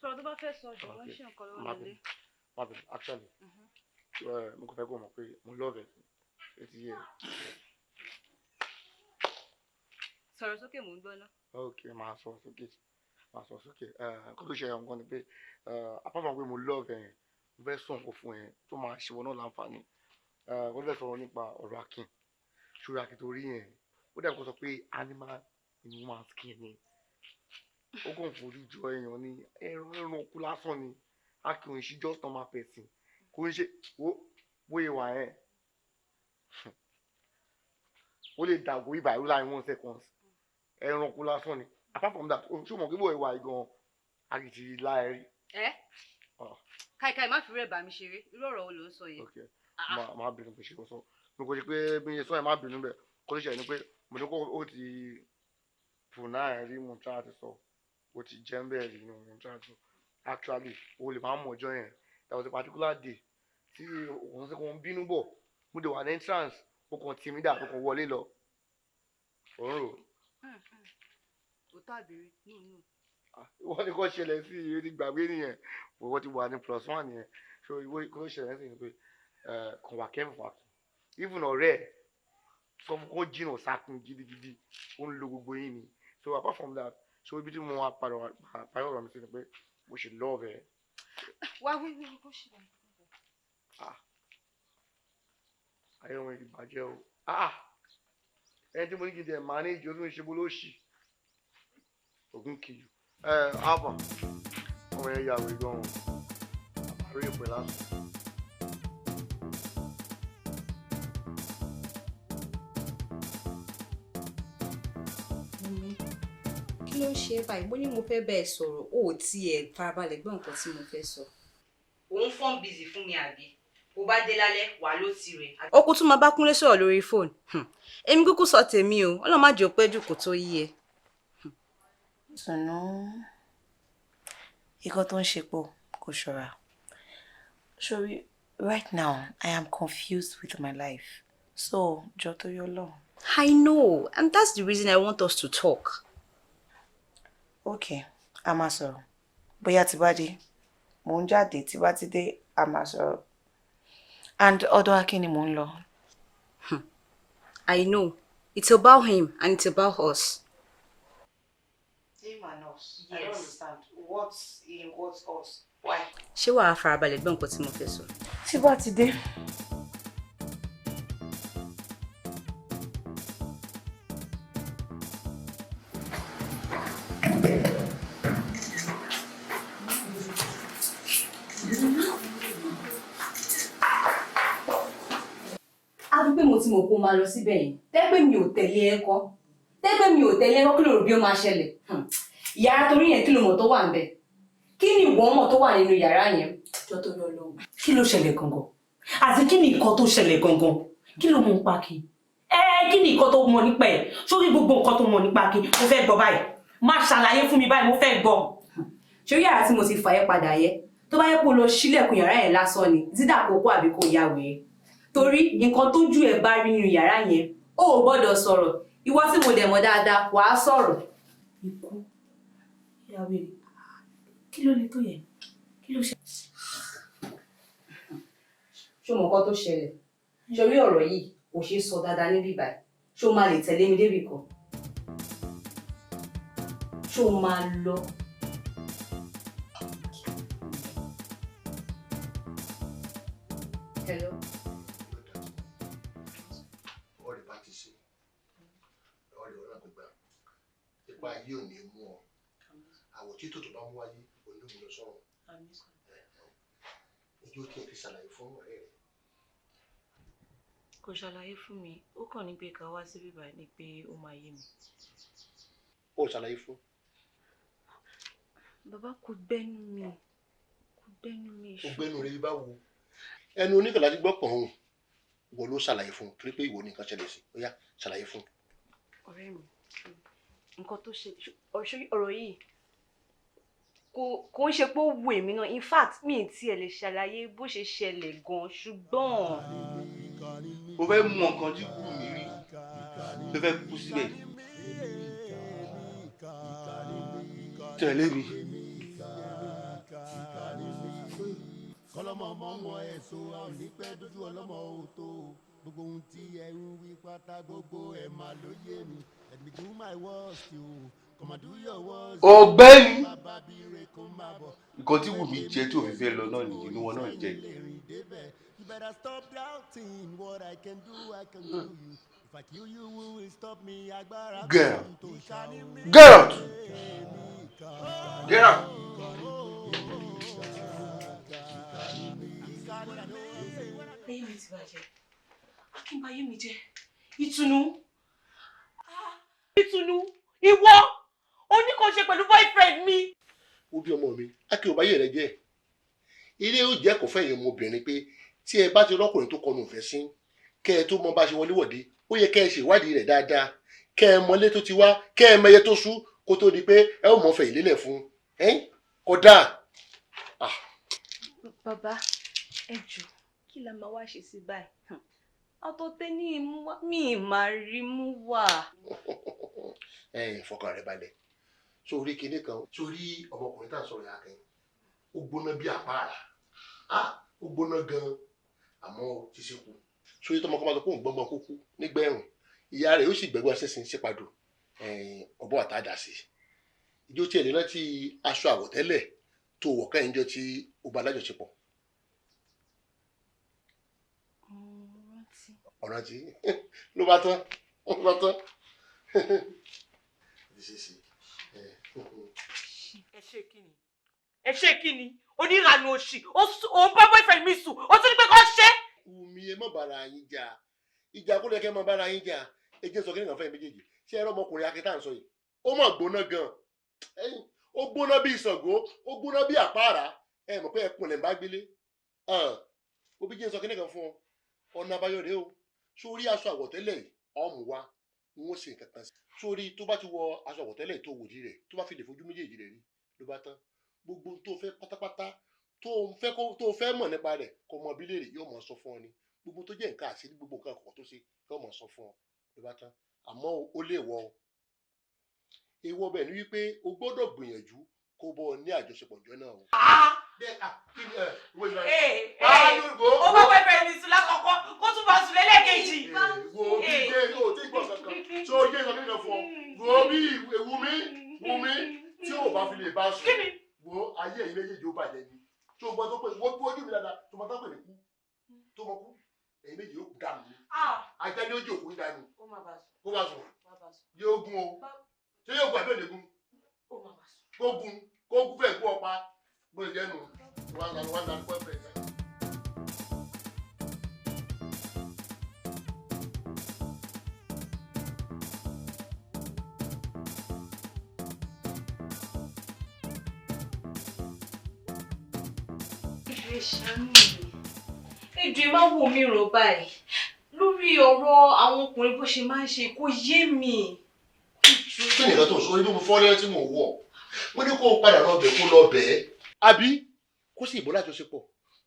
Sọ̀rọ̀ tó bá fẹ́ sọ jọ̀wọ́, ń ṣe nǹkan lọ́wọ́ Má nílé. bínú, má bínú. Actually, mo kàn fẹ́ kó mọ̀ pé mo love ẹ. Ṣé ti yé ẹ? Sọ̀rọ̀ sókè, mò ń gbọ́ ná. Ok, máa sọ sókè, máa sọ sókè. Nǹkan tó ṣe nǹkan ni pé, apart from pé mo love ẹ, mo fẹ́ sọ nǹkan fún ẹ tó máa ṣe wọn náà láǹfààní. Mo fẹ́ sọ̀rọ̀ nípa ọ̀rọ̀ Akin. Ṣòro Akin tó rí yẹn, ó dàbí kó sọ pé animal in human skin ni. Ó kàn fojú jọ èèyàn ní ẹranko lásán ni. Akin ò ń ṣe just normal person, kò ń ṣe wo bóyá wà ẹ́, ó lè dàgbò ibà ìlú láàrin 1 second. Ẹranko lásán ni. Apart from that, o ṣó mọ̀ pé bóyá wà gan, Akin ti láì rí. Ẹ káìkáì, má fi rẹ̀ bá mi ṣeré. Irú ọ̀rọ̀ wo ló ń sọ yìí? Ok, má bínú pé ṣe kò sọ mo kò ṣe pé bí n ṣe sọ yẹn, má bínú bẹ́ẹ̀. Kó ló ṣe ni pé mo ní kó ó ti pùnà ẹ̀ rí, mo try àti sọ ó ti jẹ́ ń bẹ́ẹ̀ rí ni mo try àti sọ. Actually, o lè máa mọ̀ ọjọ́ yẹn. There was a particular day tí òun ṣe kò ń bínú bọ̀, mo dé wà ní entrance, ó kàn tì mí dà, ó kàn wọlé lọ, òun rò. Òótọ́ àbírí nù nù. Wọ́n ní kò ṣẹlẹ̀ sí i, ti gbàgbé nìyẹn. Wọ́n ti wà ní plus one nìyẹn. So ìwé kò ṣẹlẹ̀ sí i ni pé kàn wà careful fún Akin. Even ọ̀rẹ́ ẹ̀, sọ fún kó jìnnà sákin gidigidi, ó ń lo gbogbo yín ni. So apart from that, so ibi tí mo wá padà wá parí ọ̀rọ̀ mi sí ni pé mo ṣe love ẹ. Wá wí wí kó ṣe. Ah, ayé wọn ìbàjẹ́ o. Ah, ẹni tí mo ní kí n tẹ̀ manage, ó tún ṣe bó ló ṣì ògùn kìí ẹ alpha ọmọ yẹn yà wí gan-an, àbárí ìpè lásán. Kí ló ń ṣe é báyìí? Mo ní mo fẹ́ bẹ́ẹ̀ sọ̀rọ̀, ó ò tiẹ̀ farabalẹ̀ gbọ́ nǹkan tí mo fẹ́ sọ. Òun phone busy fún mi, àbí bó bá dé lálẹ́ wà ló ti rẹ̀. Ó kú tún máa bá Kúnlé sọ̀rọ̀ lórí fóònù. Èmi kúkú sọ tèmi o. Ọlọ́run má jẹ́ ó pẹ́ jù kó tó yí ẹ. Tùnú, ikọ́ tó ń ṣe pọ̀ kò ṣọ́ra. Sorry, right now I am confused with my life. So, jọ̀ọ́, torí Ọlọ́run. I know, and that's the reason I want us to talk. Okay, a máa sọ̀rọ̀. Bóyá tí bá dé, mò ń jáde, tí bá ti dé, a máa sọ̀rọ̀. And ọ̀dọ̀ Akin ni mò ń lọ. I know. It's about him and it's about us. Him and us. I don't Yes. understand. What's him, what's us? Why? Ṣé wàá farabalẹ̀ gbọ́ nǹkan tí mo fẹ́ sọ? Tí bá ti dé. A fi pé mo ti mọ̀ kó máa lọ síbẹ̀ yẹn. Tẹ́gbẹ́ mi ò tẹ̀lé ẹ kọ́. Tẹ́gbẹ́ mi ò tẹ̀lé ẹ kọ́, kí ló rò bí ó máa ṣẹlẹ̀? Yàrá torí yẹn, kí ló mọ̀ tó wà ńbẹ̀? Kí ni ìwọ mọ̀ tó wà nínú yàrá yẹn? Jọ tó lọ lọ́wọ́. Kí ló ṣẹlẹ̀ gangan? Àti kí ni nǹkan tó ṣẹlẹ̀ gangan? Kí ló mọ̀ nípa kí ẹ? Kí ni nǹkan tó mọ̀ nípa ẹ̀? Sórí gbogbo nǹkan tó mọ̀ nípa kí, mo fẹ́ gbọ́ báyìí. Má ṣàlàyé fún mi báyìí, mo fẹ́ gbọ́. Ṣé yàrá tí mo ti fà ẹ́ padà yẹ? Tó bá yẹ kó lọ ṣílẹ̀kùn yàrá yẹn lásán ni, dídà kó kó àbí kó ya wèrè. Torí nǹkan tójú ẹ̀ bá rí nínú yàrá yẹn, ó ò gbọ́dọ̀ sọ̀rọ̀. Ìwọ tí mo dẹ̀ mọ̀ dáadáa, wàá sọ̀rọ̀. Ikú ìyá wèrè, kí ló lè tó yẹn? Kí ló ṣe? Ṣé o mọ̀ nǹkan tó ṣẹlẹ̀? Ṣé orí ọ̀rọ̀ yìí kò ṣeé sọ dáadáa níbí báyìí? Ṣé o máa lè tẹ̀lé mi débì kan? Ṣé o máa lọ? Hello. Ọ̀rẹ́ bá ti ṣe ọ̀rẹ́ ọ̀rẹ́ kò gbà ipa ayé ò ní mú ọ àwọ̀ tí tòtò bá mú wáyé onímù lọ sọ̀rọ̀ ojú tí ẹ fi ṣàlàyé fún ọ̀rẹ́ rẹ. Kò ṣàlàyé fún mi, ó kàn ní pé ká wá síbí báyìí ni pé ó máa yé mi. Ó ṣàlàyé fún. Bàbá, kò gbẹ́nu mi, kò gbẹ́nu mi. Ó gbẹ́nu rẹ báwo? Ẹnu oníkàlà ti gbọ́ pọ̀ òun. Ìwọ ló ṣàlàyé fún un torí pé ìwọ ní nǹkan ṣẹlẹ̀ sí. Ó yá, ṣàlàyé fún un. Ọ̀rẹ́ mi, nǹkan tó ṣe ọ̀rọ̀ yìí Kò ń ṣe pé ó wù èmi náà. In fact, mi ì tiẹ̀ lè ṣàlàyé bó ṣe ṣẹlẹ̀ gan, ṣùgbọ́n. O fẹ́ mú nǹkan tí kú mi rí tó fẹ́ kú síbẹ̀, tẹ̀lé mi. ọlọ́mọ mọ́mọ́ ẹ̀ so a ò ní pẹ́ dójú ọlọ́mọ ò tó gbogbo ohun tí ẹ ń wí pátá gbogbo ẹ̀ máa ló yé mi. Let me do my worst o, come and do your worst. Ọ̀gbẹ́ni, Bàbá bí re kó má bọ̀. nǹkan tí Wùmí jẹ tí òfin fẹ́ lọ náà nìyí ni wọn náà jẹ. You better stop doubting what I can do, I can do you. If I kill you, who will stop me? Agbára Get out. tó ṣá o. Get out. Get out. Ayé mi ti bàjẹ́. Akin bà ayé mi jẹ́. Ìtùnú. Ah, Ìtùnú. Ìwọ. O ní kò ṣe pẹ̀lú boyfriend mi. Ó bí ọmọ mi, Akin ò bá yé rẹ jẹ́. Ilé yóò jẹ́ kó fẹ̀yìn ọmọbìnrin pé tí ẹ bá ti rọ́kùnrin tó kọnu ìfẹ́ sí, kẹ́ ẹ tó mọ bá ṣe wọléwọ̀de, ó yẹ kẹ́ ẹ ṣèwádìí rẹ̀ dáadáa, kẹ́ ẹ mọlé tó ti wá, kẹ́ ẹ mẹyẹ tó sú, kó tó di pé ẹ ó mọ fẹ̀yìn lélẹ̀ fún un. Kódà. Bàbá, ẹ jọ̀ọ́, kí la máa wá ṣe sí báyìí? Àtọ̀tẹ̀ ní imú wá, mi ì máa rí mú wá. Ẹ̀yin fọkàn rẹ balẹ̀. Sórí kinní kan, sórí ọmọkùnrin tá à ń sọ̀rọ̀ yà kẹ́yìn, ó gbóná bí àpáàrà, ó gbóná gan-an, àmọ́ ó ti ṣe kú. Sórí tọmọ kan bá sọ pé òun gbọ́ngbọ́n kó kú nígbà ẹ̀rùn, ìyá rẹ̀ ó sì gbẹ́gbọ́n sínsìn sípadò ọ̀bọ àtàdà sí. Ìjọ tí ẹ̀ lè rántí aṣọ àwọ̀tẹ́lẹ̀ tó wọ̀ kẹ́yìn jọ tí ó bá alájọṣepọ̀. Ọ̀ràn tí ló bá tán, ló bá tán. Ẹ ṣe kí ni? Ẹ ṣe kí ni? Oníranù òṣì, ó ń bá boyfriend mi sùn, ó tún ní pé kó ṣe. Wùmí, ẹ má bára yín jà. Ìjà kó lè kẹ́ má bára yín jà. Ẹ jẹ́ sọ kí nìkan fẹ́ méjèèjì. Ṣé ẹ rọ́ ọmọkùnrin Akin tá à ń sọ yìí? Ó mà gbóná gan-an. Ó gbóná bí Ṣàngó, ó gbóná bí àpáàrà. Ẹ mọ̀ pé ẹkùn lẹ̀ ń bá gbélé. Òbí jẹ́ sọ kí nìkan fún ọ. Ọ̀nà àbáyọ rèé o. Sórí aṣọ àwọ̀tẹ́lẹ̀ yìí, ọ̀mù wa, n ó ṣe nǹkan kan sí. Sórí tó bá ti wọ aṣọ àwọ̀tẹ́lẹ̀ tó wòdì rẹ̀, tó bá fi lè fojú méjèèjì rẹ̀ rí, ló bá tán. Gbogbo tó fẹ́ pátápátá, tó fẹ́ mọ̀ nípa rẹ̀, kò mọ bí léèrè yóò mọ̀ sọ fún ọ ni. Gbogbo tó jẹ́ nǹkan àṣírí, gbogbo nǹkan kọ̀ọ̀kan tó ṣe yóò mọ̀ sọ fún ọ, ló bá tán. Àmọ́ ó lè wọ ọ. Èèwọ̀ bẹ̀ ni wípé o gbọ́dọ̀ gbìyànjú kó bọ́ ọ ní àjọṣepọ̀ ìjọ náà o. Ó bá boyfriend mi sùn lákọ̀ọ́kọ́, kó tún bá sùn lẹ́lẹ́kejì. Wo bí dé o tí gbọ́ kankan tí o yé ìsọ̀kan nìkan fún ọ. Wo bí Wùmí, Wùmí tí o bá fi lè bá sùn. Wo ayé ẹ̀yin méjèèjì ó bàjẹ́ ni. Tí o gbọ́ tó pé wo ojú mi dáadáa, tó mọ tó pè ní kú, tó mọ kú, ẹ̀yin méjì yóò kú dànù ni. Ajá ni ó jẹ́ òkú dànù. Kó bá sùn. Yóò gún o. Ṣé yóò gún àbí ò lè gún? Kó gún, kó gún fẹ́ gún ọ̀pá. Bó ṣe jẹ́ nù. Wọ́n á lọ pẹ́ pẹ́. Ẹ ṣàánú mi. Ẹ jọ̀ọ́, ẹ má wò mí rò báyìí. Lórí ọ̀rọ̀ àwọn ọkùnrin bó ṣe máa ń ṣe kò yé mi. Kí ni nǹkan tó ń sọ? Orí bí mo fọ́ lẹ́yìn tí mò ń wọ̀. Mo ní kó o padà lọ bẹ̀ kó lọ bẹ̀ ẹ́. Àbí kó sì ìbò lájọṣepọ̀.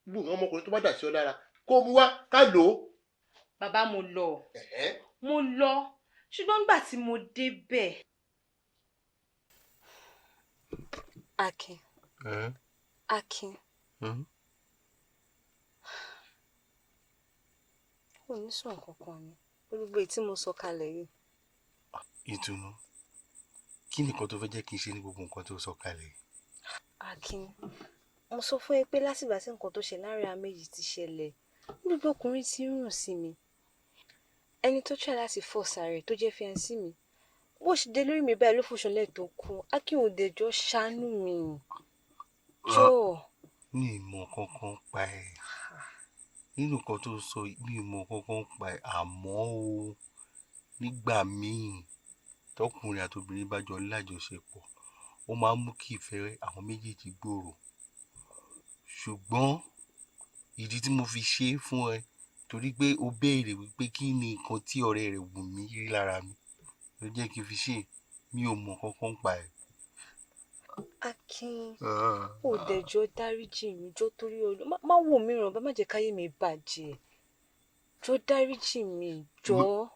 Gbogbo nǹkan ọmọkùnrin tó bá dà sí ọ lára kó o mú wá ká lò ó. Bàbá, mo lọ. Mo lọ. Ṣùgbọ́n nígbà tí mo débẹ̀. Akin. Akin. Ò ní sọ nǹkan kan ni gbogbo èyí tí mo sọ kalẹ̀ yìí. Ìtùnú, kí ni nǹkan tó fẹ́ jẹ́ kí n ṣe ní gbogbo nǹkan tó sọ kalẹ̀ yìí? Akin, mo sọ fún ẹ pé látìgbà tí nǹkan tó ṣe láàrin àwọn méjì ti ṣẹlẹ̀, gbogbo ọkùnrin ti ń rùn sí mi. Ẹni tó try láti force ara ẹ̀ tó jẹ́ fiancé mi, bó ṣe dé lórí mi báyìí ló fòṣọlẹ̀ tó kú. Akin, ò dẹ̀ jọ̀ọ́ ṣàánú mi. Jọ̀ọ́. Mi ì mọ̀ kankan pa ẹ̀. Nínú nǹkan tó sọ, mi ì mọ̀ kankan pa ẹ̀. Àmọ́ o, nígbà míì tọkùnrin àti obìnrin bá jọ lájọṣepọ̀, ó máa ń mú kí ìfẹ́ àwọn méjèèjì gbòòrò. Ṣùgbọ́n ìdí tí mo fi ṣe é fún ẹ torí pé o béèrè wípé kí ni nǹkan tí ọ̀rẹ́ rẹ̀ Wùmí rí lára mi ló jẹ́ kí n fi ṣe é. Mi ò mọ̀ kankan pa ẹ̀. Akin, ò dẹ̀ jọ̀ọ́ dáríjì mi, jọ̀ọ́ torí Ọlọ́run. Má wò mí ràn, bá má jẹ́ káyé mi bàjẹ́. Jọ̀ọ́ dáríjì mi, jọ̀ọ́.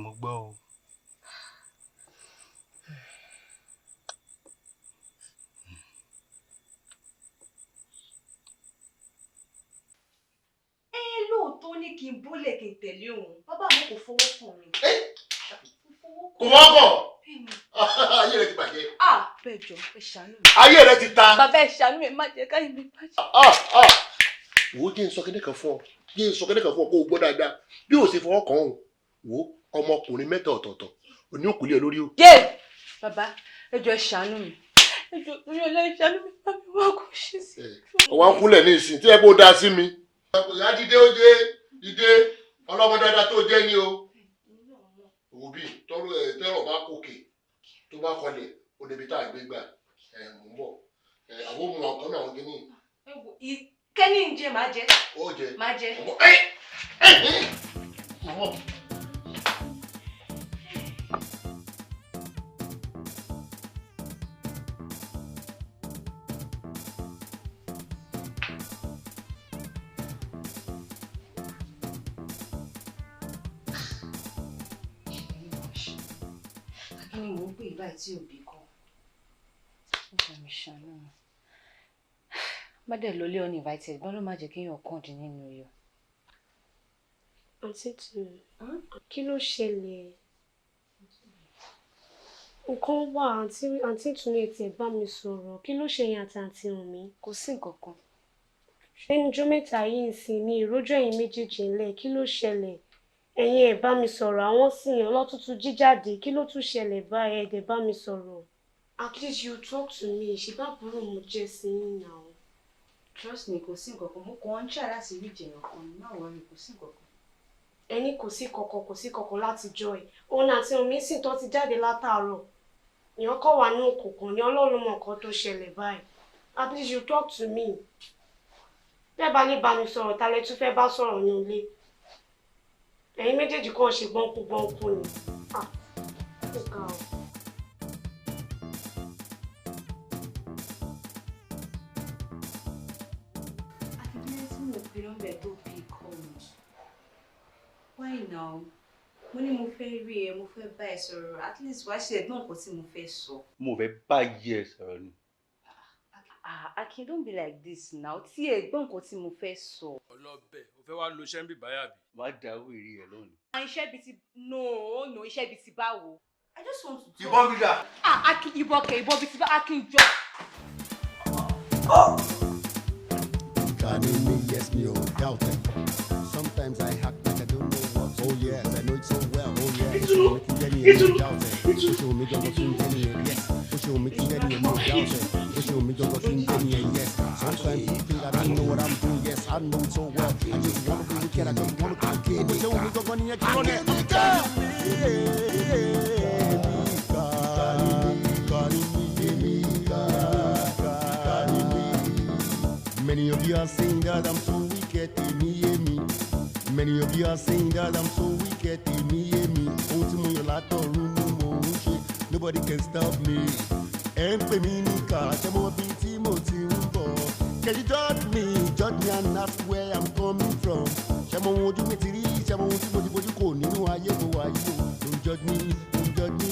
Mo gbọ́ o. ní kí n bólẹ̀ kí n tẹ̀lé òun. Bàbá mi kò fọwọ́ kàn mí. Kò wọ́n kàn. Ayé rẹ ti bàjẹ́. Ah, bẹ́ẹ̀ jọ, ẹ ṣàánú mi. Ayé rẹ ti ta. Bàbá ẹ ṣàánú mi, má jẹ́ káyé mi bàjẹ́. Wò ó, jẹ́ n sọ kíní kan fún ọ, jẹ́ n sọ kíní kan fún ọ kó o gbọ́ dáadáa. Bí o ṣe fọwọ́ kàn án, wò ó, ọmọkùnrin mẹ́ta ọ̀tọ̀ọ̀tọ̀ òní òkúlé olórí o. Yé! Bàbá, ẹ jọ̀ọ́ ẹ ṣàánú mi. Ẹ jọ̀ọ́ torí Ọlọ́run ẹ ṣàánú mi, bá mi wá kó ṣe sí. Ọwọ́ ń kúnlẹ̀ ní ìsìn tí ẹ kó dáa sí mi. Ìyá dídé ó jẹ́ dídé ọlọ́mọ dáadáa tó jẹ́ ní o. Òbí tọrọ ẹ tẹrọ bá kòkè tó bá kọlẹ̀ ó débi tá a gbé gbà ẹ mú bọ̀ ẹ àwọn ohun ọ̀kan náà wọ́n kíní. Kẹ́ni ń jẹ máa jẹ. Ó jẹ. Máa jẹ. Ẹ ẹ ẹ mọ̀. Kí ni mò ń pè báyìí tí òbí kọ? Ó bá mi ṣàánú mi. Má dẹ̀ lọlé uninvited, bọ́n ló má jẹ́ kéèyàn kàn dín nínú iyọ̀. Àǹtí Tù, kí ló ṣẹlẹ̀? Nǹkan wà, àǹtí Tùnú ẹ̀ tiẹ̀ bá mi sọ̀rọ̀. Kí ló ṣe yín àti àǹtí Wùnmí? Kò sí nǹkan kan. Lẹ́nu ọjọ́ mẹ́ta yìí ń sìn ní ìrójú ẹ̀yin méjèèjì ńlẹ̀. Kí ló ṣẹlẹ̀? Ẹ̀yin ẹ̀ bá mi sọ̀rọ̀, àwọn sì yàn lọ́tútù jíjáde. Kí ló tún ṣẹlẹ̀ báyìí? Ẹ̀ dẹ̀ bá mi sọ̀rọ̀. At least you talk to me. Ṣé bá àbúrò mo jẹ́ sí yín náà? Trust me, kò sí nǹkan kan. Mo kàn ń try láti rí ìjẹ̀yàn kan ní, má worry, kò sí nǹkan kan. Ẹni kò sí kọ̀kọ̀, kò sí kọ̀kọ̀ láti jọ ẹ̀. Òun àti Wùnmí sì tó ti jáde látàárọ̀. Ìyẹn kọ̀ wá ní òkùnkùn ní Ọlọ́run mọ̀ nǹkan tó ṣẹlẹ̀ báyìí. At least you talk to me. Bẹ́ẹ̀ bá ní bá mi sọ̀rọ̀, ta lẹ tún fẹ́ bá sọ̀rọ̀ ní ilé? Ẹ̀yin méjèèjì kàn ṣe gbọ́nkú gbọ́nkú ni. Ah, ó ga o. Akíndélé tí mo pe nọ́mbà ẹ̀ tó fi kọ́ mi. Why now? Mo ní mo fẹ́ rí ẹ, mo fẹ́ bá ẹ sọ̀rọ̀. At least wàá ṣe ẹ̀gbọ́n nǹkan tí mo fẹ́ sọ. Mo fẹ́ bá yí ẹ sọ̀rọ̀ ni. Ah, Akin, don't be like this now. Tí ẹ̀gbọ́n nǹkan tí mo fẹ́ sọ. Ọlọ́bẹ̀, o fẹ́ wá lo iṣẹ́ ń bì báyà bí. Má da owó èrè ẹ lónìí. Iṣẹ́ bíi ti no no iṣẹ́ bíi ti báwo. I just want to talk. Ìbọn mi dà. Ah, Akin, ìbọn kẹ̀, ìbọn bíi ti bá Akin jọ. Ìkànnì mi, yes, mi ò doubt it. Sometimes I act like I don't know what. Oh yes, I know it so well. Oh yes, Ìtùnú, ó ṣe omi kí jẹ́ nìyẹn, mi ò Ìtùnú, doubt it. Ó ṣe omi gangan kí n jẹ́ nìyẹn, yes. Ó ṣe omi kí jẹ́ nìyẹn, mi ò doubt it. Ó ṣe omi gangan kí n jẹ́ nìyẹn, yes. Sometimes you think I don't know what I'm doing, yes, I know it so well. I just wanna be wicked, I just wanna be wicked. Ó ṣe omi gangan nìyẹn, kí ló dé? Many of you are saying that I'm so wicked, èmi yé mi. Many of you are saying that I'm so wicked, èmi yé mi. Ohun tí mo yàn látọ̀run ni mò ń ṣe, nobody can stop me. Ẹ ń pè mí níkà, ṣé mo bí tí mo ti ń bọ̀? Can you judge me, judge me and ask where I'm coming from? Ṣé mo ohun ojú mi ti rí, ṣé mo ohun tí mo ti fojú kò nínú ayé mo wà yìí o? Don't judge me, don't judge me.